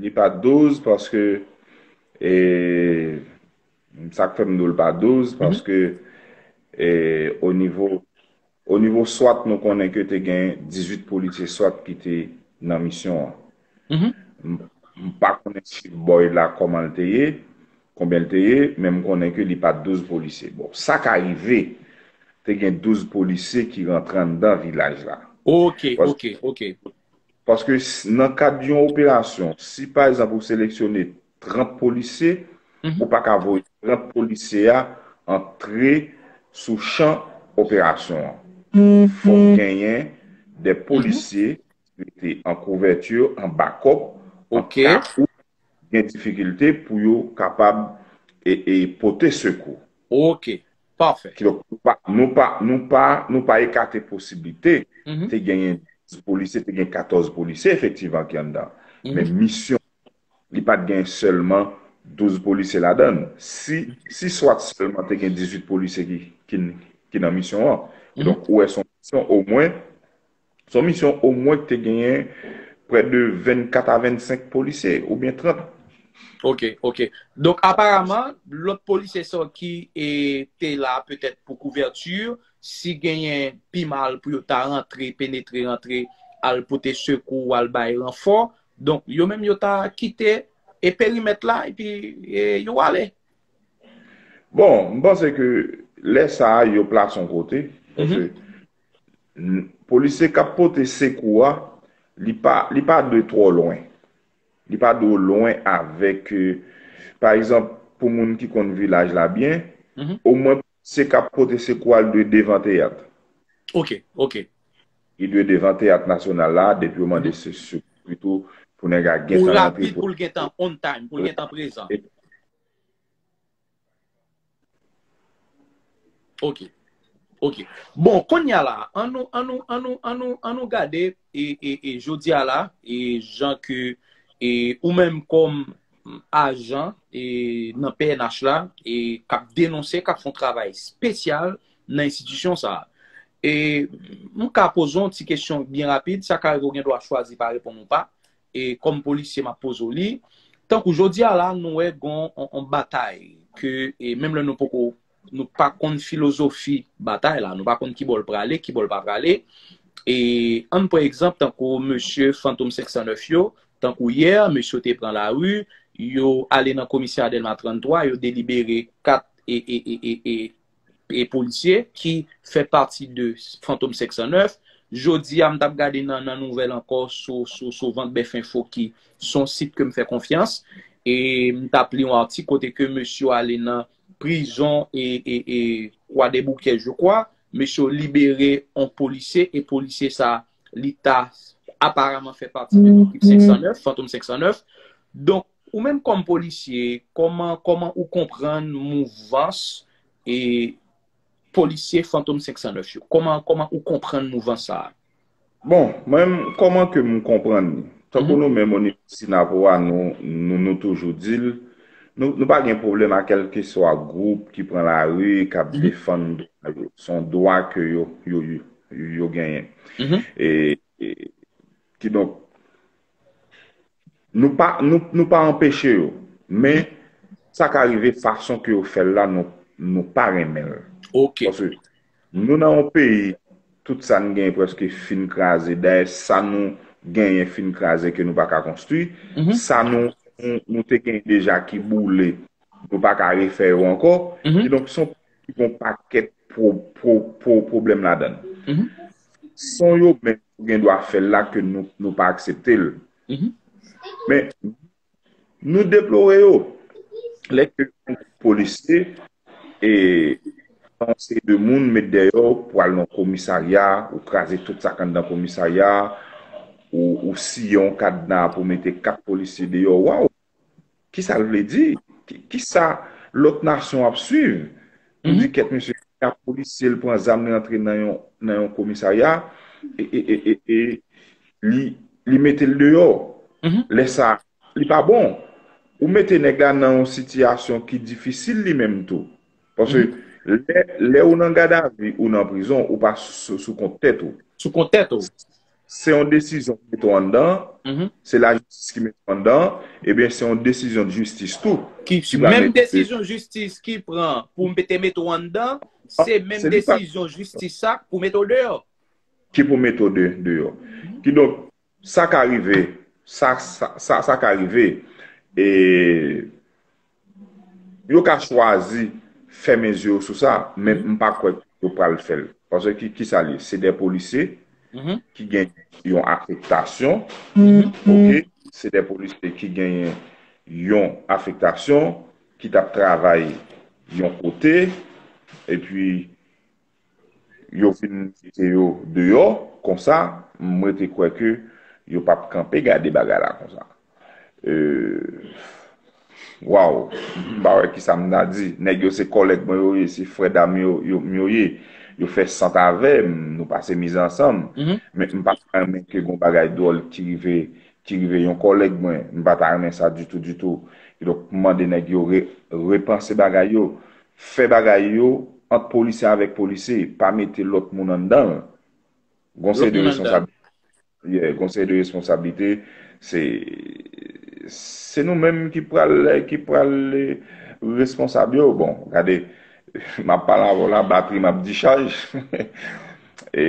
Li pa douz paske, e, sa k fè m di w l pa douz, paske, e, o nivo, o nivo swat, nou konnen ke te gen dizuit polisye swat ki te nan misyon an. M, m pa konnen chif bòy la kòman l te ye, konbyen l te ye, men m konnen ke li pa douz polisye. Bon, sa ka rive, te gen douz polisye ki rantre anndan vilaj la. Ok, ok, ok. Paske s- nan kad yon operasyon, si pa egzanp ou seleksyone trant polisye, ou pa ka voye trant polisye a antre sou chan operasyon an. Fòk genyen de polisye ki rete an kouvèti, an bakòp, an Ok. ka ou gen difikilte pou yo kapab e, e pote sekou. Ok, pafè. Kidonk, nou pa, nou pa, nou pa, nou pa ekate posiblite. Te genyen douz polisye, te gen katòz polisye efektivman ki anndan. Men misyon, li pa t gen sèlman douz polisye ladan l. Si, si swat sèlman te gen dizuit polisye ki, ki, ki nan misyon an. Donk, ou wè se yon misyon omwen, se yon misyon omwen ki te genyen prè de vennkat a vennsenk polisye, oubyen trant. Ok, ok. Donk, aparaman, lòt polisye sa ki e, te la petèt pou kouvèti, si genyen pi mal pou yo ta rantre, penetre, rantre, al pote sekou, al bay ranfò, donk, yo menm yo ta kite e perimèt la, epi e, yo ale. Bon, m panse ke lè sa a, yo plase yon kote. Paske n- polisye k ap pote sekou a, li pa, li pa dwe twò lwen. Li pa dwe lwen avèk, e, pa egzanp, pou moun ki konn vilaj la byen, omwen polisye k ap pote sekou a, li dwe devan teyat. Ok, ok. Li dwe devan teyat nasyonal la, depi yo mande se sekou tou, pou nèg la Pou gentan rantre. Rapid, pou l gentan on time, pou l gentan prezan. Ok. Ok. Bon, kounye a la, an nou, an nou, an nou, an nou, an nou gade, e, e, e jodi a la, e jan ke, e ou menm kòm ajan, e nan P N H la, e k ap denonse, k ap fè yon travay espesyal nan enstitisyon sa a. E m ka poze yon ti kesyon byen rapid, sa ka rive ou gen dwa chwazi pa reponn ou pa, e kòm polisye m ap poze w li. Tankou jodi a la, nou wè gon on, on batay ke, e menm lè nou poko, nou pa konn filozofi batay la, nou pa konn kibò l prale, kibò l pa prale. E ann pran egzanp tankou mesye Fantom senk san nèf yo, Tankou yè, mesye yo te pran lari, yo ale nan komisarya Dèlma trannntwa, yo delibere kat e, e, e, e, e, e polisye ki fè pati de Fantom senk san nèf. Jodi a, m t ap gade nan, nan nouvèl ankò sou, sou, sou Vant Bèf Enfo ki se yon sit ke m fè konfyans. E m t ap li yon atik kote ke mesye yo ale nan prizon e, e, e Kwadèboukè, je crois. Mesye yo libere yon polisye e polisye sa, li ta aparaman fè pati de ekip senk san nèf, Fantom senk san nèf. Donk, ou menm kòm polisye, kòman, kòman ou konprann mouvans e polisye Fantom senk san nèf yo? Kòman, kòman ou konprann mouvans sa a? Bon, mwen, kòman ke m konprann li? Tankou nou menm o nivo Synapoha, nou, nou, nou toujou di l, nou, nou pa gen pwoblèm a kèlkeswa gwoup ki pran lari, k ap defann dwa yo. Se yon dwa ke yo, yo, yo, yo genyen. E, e, kidonk, nou pa, nou, nou pa anpeche yo. Men, sa ka rive fason ke yo fè l la, nou, nou pa renmen l. Ok. Paske nou nan yon peyi, tout sa n genyen prèske fin kraze. Dayè, sa nou genyen fin kraze ke nou pa ka konstwi. Sa nou, nou, nou te genyen deja ki boule, nou pa ka refè yo ankò. Kidonk, se yon peyi ki gen yon pakèt pwo, pwo, pwo, pwoblèm ladan l. Son yo menm ou gen dwa fè l la ke nou, nou pa aksepte l. Men, nou deplore yo. Lè ke yon polisye e yon seri de moun met dèyè w pou al nan komisarya, ou kraze tout sa k anndan komisarya, ou, ou siye yon kadna pou mete kat polisye deyò. Waw! Kisa l vle di? Ki, kisa lòt nasyon ap swiv? Ou di kèt mesye, yon polisye l pran zam li antre nan yon, nan yon komisarya e, e, e, e, e li, li mete l deyò. Lè sa, li pa bon. Ou mete nèg la nan yon sitiyasyon ki difisil li menm tou. Paske lè, lè ou nan gadavi, ou nan prizon, ou pa sou, sou kont tèt ou. Sou kont tèt ou. Se yon desizyon ki mete w anndan, se lajistis ki mete w anndan, ebyen se yon desizyon de jistis tou. Ki, menm desizyon jistis ki pran pou mete, mete w anndan, se menm desizyon jistis sa pou mete w deyò. Ki pou mete w de, deyò. Kidonk, sa ka rive, sa, sa, sa, sa ka rive, e yo ka chwazi fèmen zye yo sou sa, men m pa kwè yo pral fè l. Paske ki, ki sa l ye? Se de polisye ki gen yon afektasyon, ok? Se de polisye ki genyen yon afektasyon, ki t ap travay yon kote, epi yo vin mete yo deyò, konsa, m rete kwè ke yo p ap kanpe gade bagay la konsa. E, waw, m pa wè kisa m ta di. Nèg yo se kòlèg mwen yo ye, se frè dam yo, yo, m yo ye. Yo fè sant avè m, nou pase mizè ansanm. Men m pa ta renmen ke gon bagay dwòl ki rive, ki rive yon kòlèg mwen. M pa ta renmen sa ditou, ditou. Kidonk, m mande nèg yo re, repanse bagay yo. Fè bagay yo ant polisye avèk polisye, pa mete lòt moun anndan l. Gon seri de responsablite, yeah, gon seri de responsablite, se, se nou menm ki pral, ki pral, eh, responsab yo. Bon, gade, m ap pale avè w la, batri m ap dichaj. E,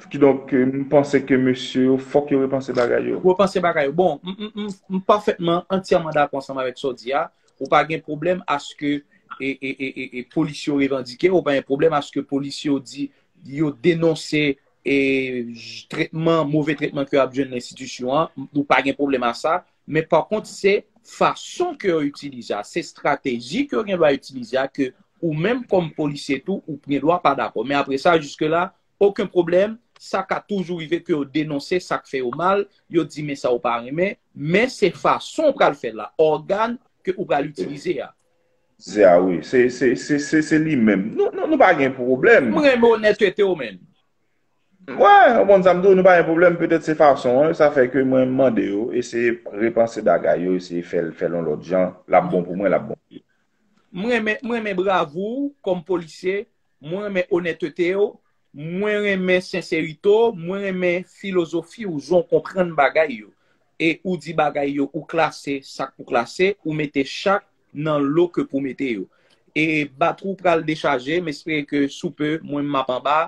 kidonk, m panse ke mesye yo, fòk yo repanse bagay yo. Repanse bagay yo. Bon, m, m, m, m pafètman, antyèman dakò ansanm avèk sa w di a. Ou pa gen pwoblèm aske e, e, e, e, e polisye yo revandike, ou pa gen pwoblèm aske polisye yo di, yo denonse e, j, tretman, move tretman ke y ap jwenn nan enstitisyon an, ou pa gen pwoblèm a sa, men pa kont se fason ke yo itilize a, se estrateji ke yo gen dwa itilize a ke ou menm kòm polisye tou, ou gen dwa pa dakò. Men apre sa, jiske la, okenn pwoblèm, sa ka toujou rive ke yo denonse sa k fè yo mal, yo di men sa ou pa renmen, men se fason ou pral fè l la, ògàn ke ou pral itilize a. Se a wi, se, se, se, se, se li menm. Nou, nou, nou pa gen pwoblèm. M renmen onètete w, menn. Wè, ou konn sa m di w, nou pa gen pwoblèm, petèt se fason an, sa fè ke mwen mande yo, eseye repanse bagay yo, eseye fè l, fè l yon lòt jan, l ap bon pou mwen, l ap bon pou yo. M renmen, m renmen bravou w kòm polisye, mwen renmen onètete w, mwen renmen senserite w, mwen renmen filozofi w, jan w konprann bagay yo. E ou di bagay yo, ou klase sa k pou klase, ou mete chak nan lo ke pou mete yo. E batri w pral dechaje, m espere ke sou pe, mwen m ap anba.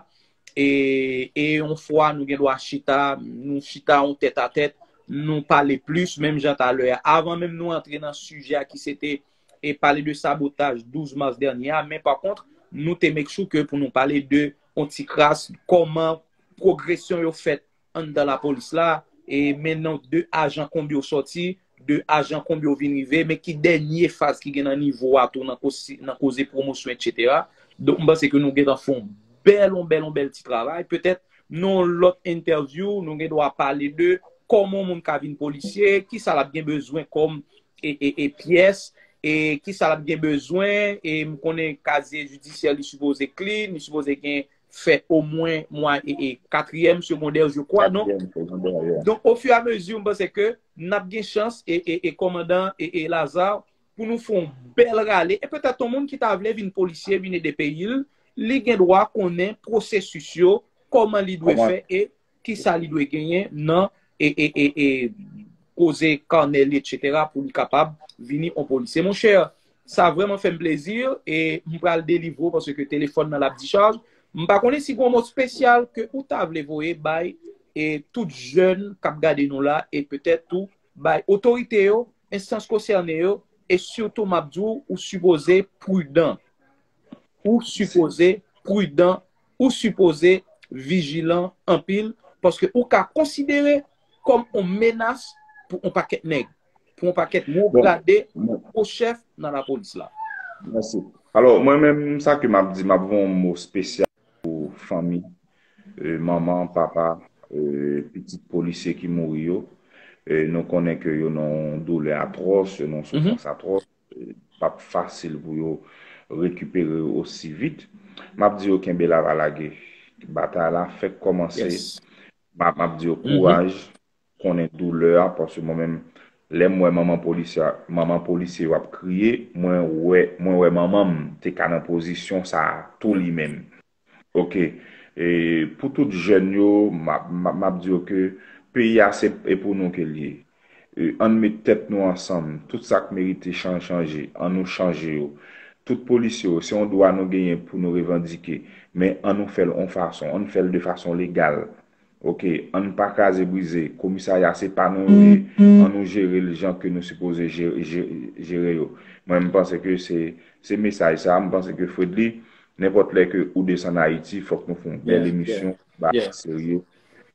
E, e yon fwa nou gen dwa chita, nou chita yon tèt a tèt, nou pale plis, menm jan talè a. Avan menm nou antre nan sijè a ki se te e pale de sabotaj douz mas dènye a, men pa kont, nou te make sure ke pou nou pale de yon ti kras kòman pwogresyon yo fèt anndan lapolis la, e men non de ajan konbyen yo sòti, de ajan konbyen yo vin rive, men ki dènye faz ki gen nan nivo a tou nan koze, nan koze pwomosyon, etsetera. Donk, m panse ke nou gentan fè yon bèl, yon bèl, yon bèl ti travay. Petèt, nan yon lòt entèvyou, nou gen dwa pale de kòman yon moun ka vin polisye, kisa l ap gen bezwen kòm e, e, e pyès, e kisa l ap gen bezwen, e m konnen kazye jidisyè li sipoze clean, li sipoze gen fè omwen mwa e, e katriyèm segondè, je crois, non? Katriyèm segondè, yeah. Donk, au fur et à mesure, m panse ke n ap gen chans, e, e, e kòmandan, e, e Lazarre, pou nou fè yon bèl rale, e petèt yon moun ki ta vle vin polisye, vin ede peyi l, li gen dwa konnen pwosesis yo, kòman li dwe fè, e kisa li dwe genyen nan, e, e, e, e, koze kanè li, etsetera, pou li kapab vini yon polisye. Monchè, sa vrèman fè m plezi, e m pral delivre w paske telefòn nan l ap dichaj. M pa konnen si gen yon mo espesyal ke ou ta vle voye bay, e tout jèn k ap gade nou la, e petèt tou bay otorite yo, enstans konsène yo, e sitou m ap di w, ou sipoze pridan. Ou sipoze pridan, ou sipoze vijilan anpil, paske ou ka konsidere kòm yon menas pou yon pakèt nèg, pou yon pakèt wo grade, wo chèf nan lapolis la. Mèsi. Alò, mwen menm, sa ke m ap di, m ap voye yon mo espesyal pou fanmi, e, manman, papa, e, pitit polisye ki mouri yo. E, nou konnen ke yo nan yon doulè atwòs, yo nan yon soufrans atwòs. E, p ap fasil pou yo rekipere osi vit. M ap di yo kenbe la pa lage. Batay la fèk kòmanse. M ap, m ap di yo kouraj, konnen doulè a, paske mwen menm, lè m wè manman polisye, manman polisye yo ap kriye, mwen wè, mwen wè manman m te ka nan pozisyon sa a tou li menm. Ok. E pou tout jèn yo, m ap, m ap, m ap di yo ke peyi a se e pou nou ke l ye. E, ann met tèt nou ansanm. Tout sa k merite chan-, chanje, ann nou chanje yo. Tout polisye yo, se yon dwa nou genyen pou nou revandike. Men ann nou fè l yon fason, ann fè l de fason legal. Ok, ann pa kraze brize. Komisarya se pa nou yo ye. Ann nou jere l jan ke nou sipoze jere, jere, jere yo. Mwen, m panse ke se, se mesaj sa, m panse ke Fredly, nenpòt lè ke ou desann Ayiti, fòk nou fè yon bèl emisyon, bagay serye.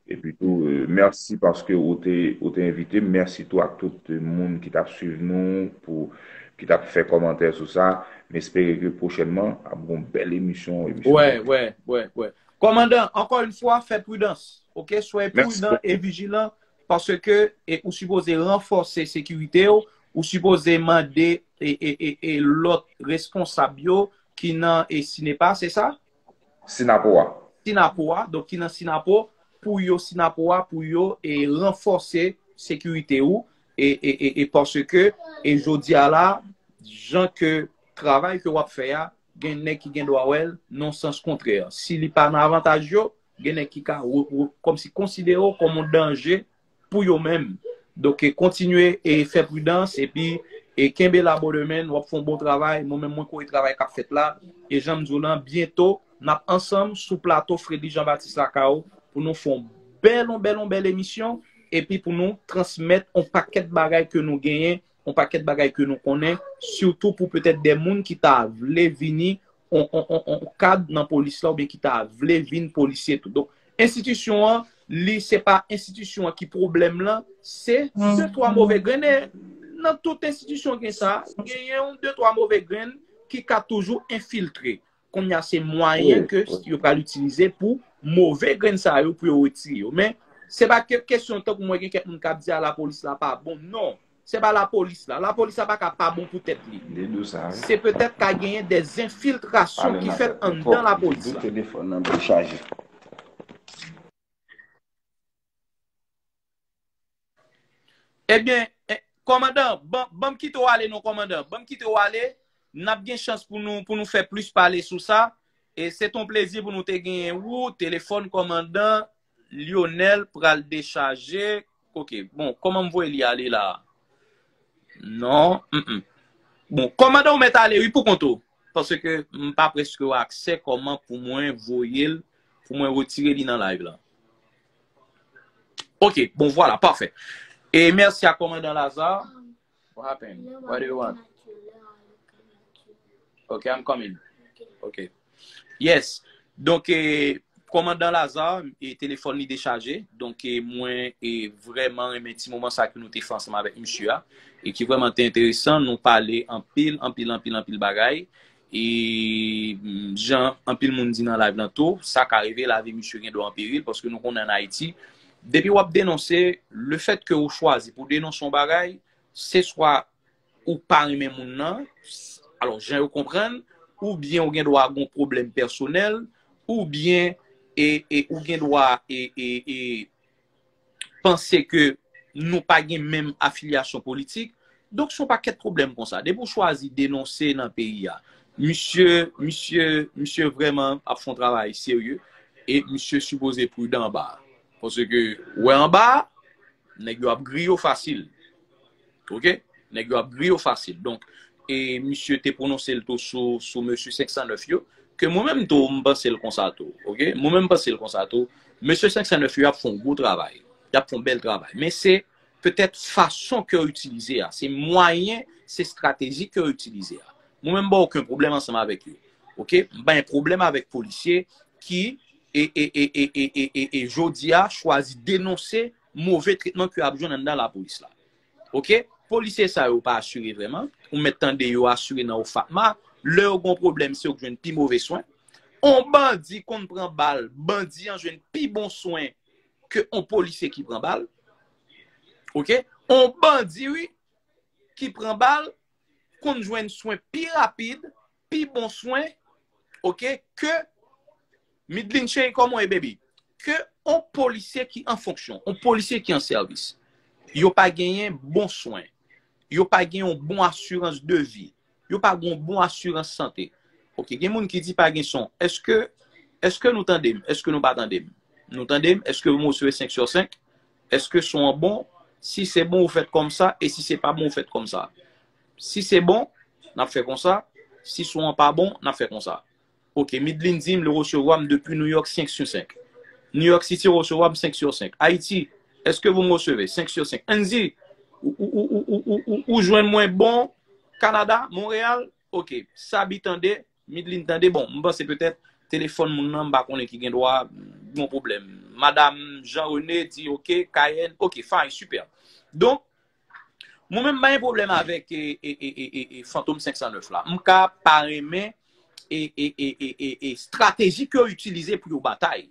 Epi tou, e, mèsi paske ou te, ou te envite m. Mèsi tou ak tout, e, moun ki t ap swiv nou, pou, ki t ap fè kòmantè sou sa. M espere ke pwochènman, ap gen yon bèl emisyon, emisyon. Wè, wè, wè, wè. Kòmandan, ankò yon fwa, fè pridans. Ok, soyez prudent et vigilant, paske, e, ou sipoze ranfòse sekirite w, ou sipoze mande, e, e, e, e lòt responsab yo ki nan, e, Sinepa, se sa? Sinapowa. Sinapowa, donk ki nan Sinapo, pou yo, Sinapowa, pou yo, e, ranfòse sekirite ou, e, e, e, e paske, e jodi a la, jan ke travay ke w ap fè a, gen nèg ki gen dwa wè l nan sans kontrè. Si li pa nan avantaj yo, gen nèg ki ka wo-, wo-, kòmsi konsidere w kòm yon danje pou yo menm. Donk, e, kontinye e fè pridans, epi, e, kenbe la, brother man, w ap fè yon bon travay. Mwen menm, mwen kwè travay k ap fèt la. E jan m di w lan, byento, n ap ansanm sou plato Fredly Jean Baptiste Lakay ou pou nou fè yon bèl, yon bèl, yon bèl emisyon, epi pou nou transmèt yon pakèt bagay ke nou genyen, yon pakèt bagay ke nou konnen, sitou pou petèt de moun ki ta vle vini on, on, on, on kad nan polis la oubyen ki ta vle vin polisye tou. Donk, enstitisyon an, li, se pa enstitisyon an ki pwoblèm lan, se de twa move grenn. E nan tout enstitisyon gen sa, genyen yon de twa move grenn ki ka toujou enfiltre. Kounye a, se mwayen ke yo pral itilize pou move grenn sa yo, pou yo retire yo. Men, se pa ke kesyon tankou mwen gen kèk moun k ap di, "A, lapolis la pa bon." Non. Se pa lapolis la. Lapolis la pa ka pa bon pou tèt li. Li di w sa, wi. Se petèt ka genyen de enfiltrasyon ki fèt anndan lapolis la. Telefòn nan byen chaje. Ebyen, eh, kòmandan, ban, ban m kite w ale non, kòmandan. Ban m kite w ale. N ap gen chans pou nou, pou nou fè plis pale sou sa. E se t on plezi pou nou te genyen ou. Telefòn kòmandan Lionel pral dechaje. Ok, bon, kòman m voye li ale la? Non, mm, mm. Bon, kòmandan ou mèt ale, wi, pou kont ou. Paske m pa prèske wè aksè kòman pou mwen voye l, pou mwen retire li nan live la. Ok, bon, vwala, pafè. E mèsi a kòmandan Lazarre. What happened? What do you want? Okay, I'm coming. Okay. Yes. Donk, e, kòmandan Lazarre, e, telefòn li dechaje. Donk, e, mwen, e, vrèman renmen ti moman sa ke nou te fè ansanm avèk misye a. E ki vrèman te enteresan. Nou pale anpil, anpil, anpil, anpil bagay. E, mm, jan anpil moun di nan live lan tou, sa ka rive, lavi misye gen dwa an peril, paske nou konnen an Ayiti, depi w ap denonse, le fèt ke ou chwazi pou denonse yon bagay, se swa ou pa renmen moun nan, alò, jan yo konprann, oubyen ou gen dwa gen yon pwoblèm pèsonèl, oubyen, e, e, ou gen dwa, e, e, e, panse ke nou pa gen menm afilyasyon politik. Donk, se yon pakèt pwoblèm konsa. Depi w chwazi denonse nan peyi a, misye, misye, misye vrèman ap fè yon travay serye e misye sipoze pridan anba a. Paske, wè anba a, nèg yo ap griye w fasil. Oke? Nèg yo ap griye w fasil. Donk, e misye te pwononse l tou sou, sou mesye senk san nèf yo, ke mwen menm tou, m panse l konsa tou. Oke? Mwen menm m panse l konsa tou. Mesye senk san nèf yo ap fè yon gwo travay. Y ap fè yon bèl travay. Men se petèt fason ke yo itilize a. Se mwayen, se estrateji ke yo itilize a. Mwen menm m pa okenn pwoblèm ansanm avèk yo. Oke? M pa gen pwoblèm avèk polisye ki, e, e, e, e, e, e, e, e jodi a, chwazi denonse move tretman ke y ap jwenn anndan lapolis la. Oke? Polisye sa yo pa asire vrèman. Ou mèt tande yo asire nan OFATMA. Lè yo gen yon pwoblèm, se yo k jwenn pi move swen. On bandi konn pran bal, bandi an jwenn pi bon swen ke on polisye ki pran bal. Oke? On bandi, wi, ki pran bal, konn jwenn swen pi rapid, pi bon swen, oke, ke Midlin cheri, kòman w ye, baby? Ke on polisye ki an fonksyon, on polisye ki an sèvis. Yo pa genyen bon swen. Yo pa gen yon bon asirans de vi. Yo pa gen yon bon asirans sante. Oke, gen moun ki di pa gen son. Èske, èske nou tande m? Èske nou pa tande m? Nou tande m? Èske m resevwa senk sou senk? Èske son an bon? Si se bon, ou fèt kòmsa. E si se pa bon, ou fèt kòmsa. Si se bon, n ap fè konsa. Si son an pa bon, n ap fè konsa. Oke, Midlin di m li resevwa m depi New York senk sou senk. New York City resevwa m senk sou senk. Ayiti, èske vous me recevez? Senk sou senk. Andy, ou, ou, ou jwenn mwen bon? Kanada, Monreyal? Oke, Sabi tande, Midlin tande. Bon, m panse petèt telefòn moun nan, m pa konnen ki gen dwa gen pwoblèm. Madam Jean René di, oke, Cayenne, oke, fine, super. Donk, mwen menm, m pa gen pwoblèm avèk, e, e, e, e, e, e Fantom senk san nèf la. M ka pa renmen e, e, e, e, e, e estrateji ke yo itilize pou yo batay.